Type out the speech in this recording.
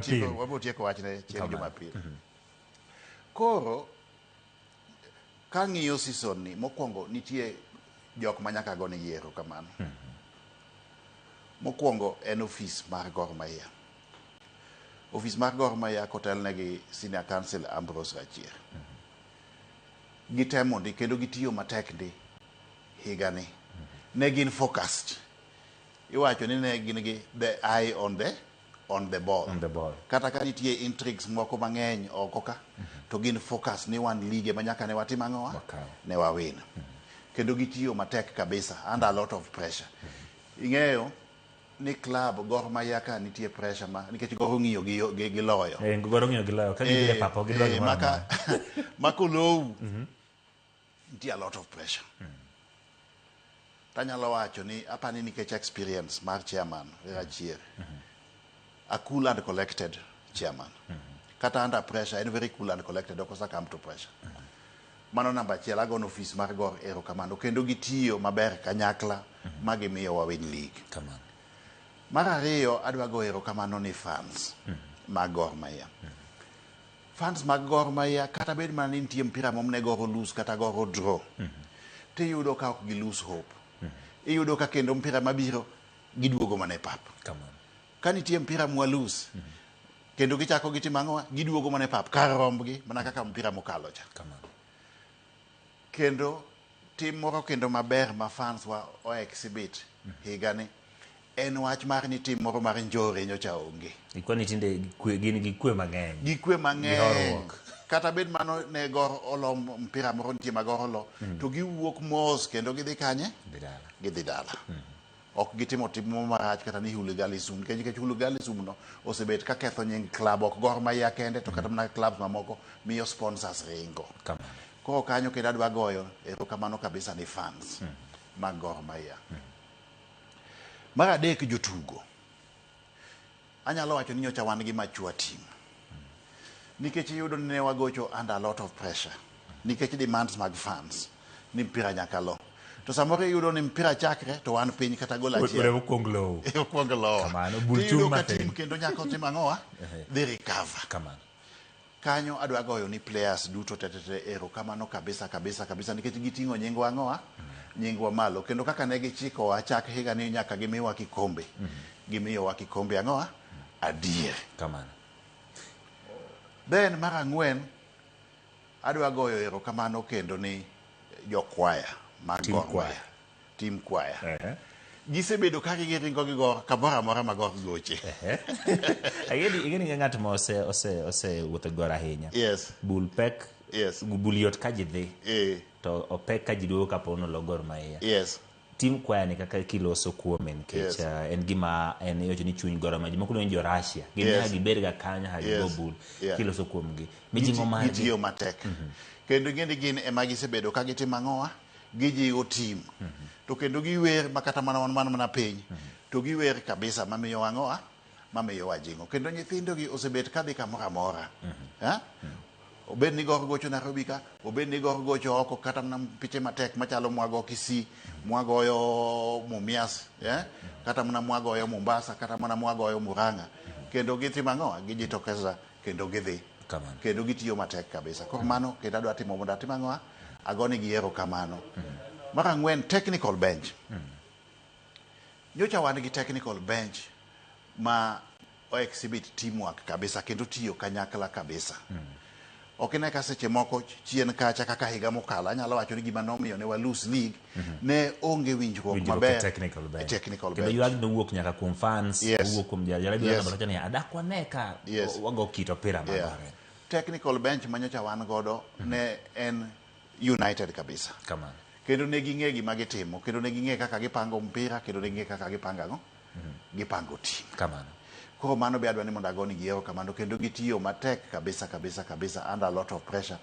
Tieko, wabiro tieko wachne chieng' Jumapil. Koro kang'iyo season ni, mokwongo nitie jok ma nyaka gonegi erokamano. Mokwongo en ofis mar Gor Mahia. Ofis mar Gor Mahia kotelne gi Senior Counsel Ambrose Rachier. Gitemo ndi kendo gitiyo matek ndi higani. Ne gin focused. Iwacho ni ne gin gi the eye on the ball. On the ball. Kata ka nitie intrigues moko mang'eny oko ka, to gin focus ni wan league ma nyaka ne watim ang'owa? Wakaw. Ne wawin. Kendo gitiyo matek kabisa under a lot of pressure. Ing'eyo ni club Gor Mahia ka nitie pressure ma nikech Gor ong'iyo gi loyo. Gor ong'iyo gi loyo. Ka gidhi e pap, ok gidwa gimoro maka amora. Makolou nitie a lot of pressure. Tanyalo wacho ni apani nikech experience mar chairman Rachier, a cool and collected chairman, kata under pressure en very cool and collected, ok succumb to pressure. Mano namba achiel. Agono ofis mar Gor erokamano kendo gitiyo maber kanyakla ma gimiyo wawin league. Kamano. Mar ariyo, adwa go erokamano ni fans mag Gor Mahia. Fans mag Gor Mahia, kata bed mana ni nitie mpira mom ne Gor lose kata Gor draw, tiyudo ka ok gi lose hope. Iyudo ka kendo mpira mabiro giduogo mana e pap. Kamano. Ka nitie mpira mwa lose, kendo gichako gitimo ang'o? Giduogo mana e pap kar rombgi mana kaka mpira mokalo cha. Kamano. Kendo tim moro kendo maber ma fans wa o exhibit higani en wach mar ni tim moro mar njore nyocha onge. Ikwa ni tinde kwe, gin gi kwe mang'eny. Gi kwe mang'eny. Horuok. Kata bed mano ne Gor olo mpira moro nitie ma Gor olo, to giwuok mos kendo gidhi kanye? Dhi dala. Gidhi dala. Ok gitimo tim moro marach kata ni hooliganism, nikech hooliganism no osebet ka ketho nying club, ok Gor Mahia kende to kata mana clubs mamoko, miyo sponsors ringo. Kamano. Koro kanyo kendo adwa goyo erokamano kabisa ni fans mag Gor Mahia. Mar adek, jotugo. Anyalo wacho ni nyocha wan gi mature team. Nikech iyudo ni ne wagocho under a lot of pressure. Nikech demands mag fans ni mpira nyaka lo. To samoro iyudo ni mpira chakre to wan piny kata gol achiel. Ore okwong lowo. Okwong lowo. Kamano, bul Tiyudo chung' ka matin. team kendo nyaka otim ang'owa? Dhi recover. Kamano. Kanyo adwa goyo ni players duto tetete erokamano kabisa kabisa kabisa, nikech giting'o nyingwa ang'owa? Nyingwa malo. Kendo kaka ne gichikowa chak higa ni nyaka gimiwa kikombe. Gimiyowa kikombe ang'owa? Adier. Kamano. Then mar ang'wen, adwa goyo erokamano kendo ni jokwaya mag Team Gor choir. Mahia. Team choir. Ehe. Gisebedo ka giringo gi Gor kamoro amora ma Gor goche. Ing'eni ng'at ma ose wuotho e Gor ahinya. Yes. Bul pek. Yes. Bul yot ka ji dhi. Eh. To opek ka ji duogo kapo ni olo Gor Mahia. Yes. Team choir ni kaka kiloso kuome nikech Yes. en gima en iwacho ni chuny Gor Mahia. Jomoko luongo ni jo Russia. Gin nyaka gibed ga kanyo nyaka gigo Yes. bul. Kiloso kuomgi. Mijing'o margi. Gitiyo matek. Kendo ing'e ni gin ema gisebedo ka gitimo ang'owa? Gijiwo team. To kendo giwer ma kata mana wan mana piny. To giwer kabisa mamiyo ang'owa? Mamiyo wajing'o. Kendo nyithindo gi osebet kadhi kamoro amora. Ha? Obed ni Gor gocho Nairobi ka, obed ni Gor gocho oko, kata mana piche matek machalo mwago Kisii, mwagoyo Mumias, eh? Kata mana mwagoyo Mombasa, kata mana mwagoyo Murang'a. Kendo gitimo ang'owa? Gijitokeza kendo gidhi. Kamano. Kendo gitiyo matek kabisa. Koro mano kendo adwa timo mondo atim ang'owa? Agonegi erokamano. Mar ang'wen, technical bench. Nyocha wan gi technical bench ma o exhibit teamwork kabisa kendo tiyo kanyakla kabisa. Ok ine ka seche moko chien kacha kaka higa mokalo, anyalo wacho ni gima nomiyo ne wa lose league ne onge winjruok Winjruok e maber technical bench. e technical Kendo bench. ywak nowuok nyaka kuom fans, Yes. owuok kuom jarabi wacho ni adak wane ka wago kit opira magore. Technical bench ma nyocha wan godo ne en united kabisa. Kamano. Kendo ne ging'e gima gitimo, kendo ne ging'e kaka gipango mpira, kendo ne ging'e kaka gipango ang'o? Gipango team. Kamano. Koro mano be adwa ni mondo agonegi erokamano kendo gitiyo matek kabisa kabisa kabisa under a lot of pressure.